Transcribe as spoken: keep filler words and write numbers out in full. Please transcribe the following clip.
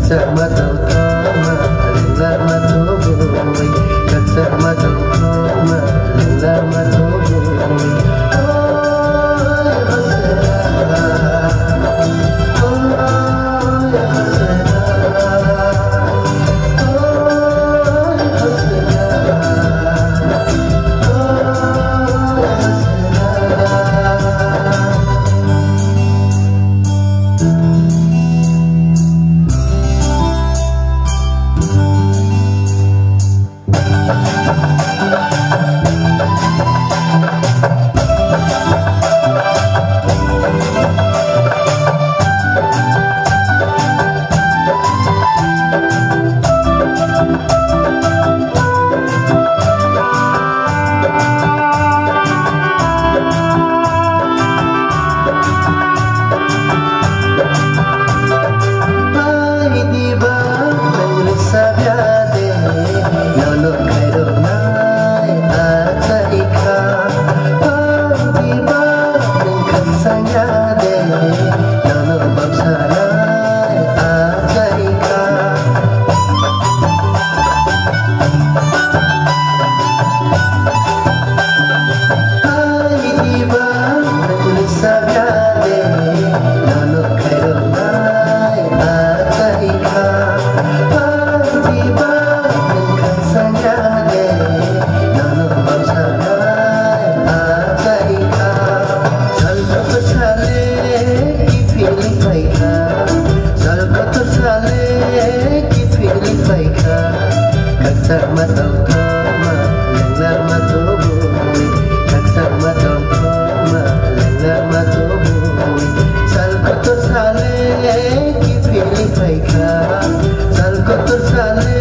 Kaksa ma tongthokma, lenglarma tubui. Kaksa ma tongthokma, lenglarma tubui. Oi, hasra. Oi, hasra. Oi, hasra. Oi, hasra. Ai diba, nwng rwchapya de, nono khairoknai achai kha. Ai diba, nwng khakchangya de, nono bamsanai achai kha. Ai diba, nwng rwchapya de, nono khairoknai achai kha. Ai diba, nwng khakchangya de, nono bamsanai achai kha. Sal kotor sale kiphilwi phaikha, sal kotor sale kiphilwi phaikha. Kaksa ma tongthokma, lenglarma tubui. Kaksa ma tongthokma, lenglarma tubui. Sal kotor sale kiphilwi phaikha, sal kotor sale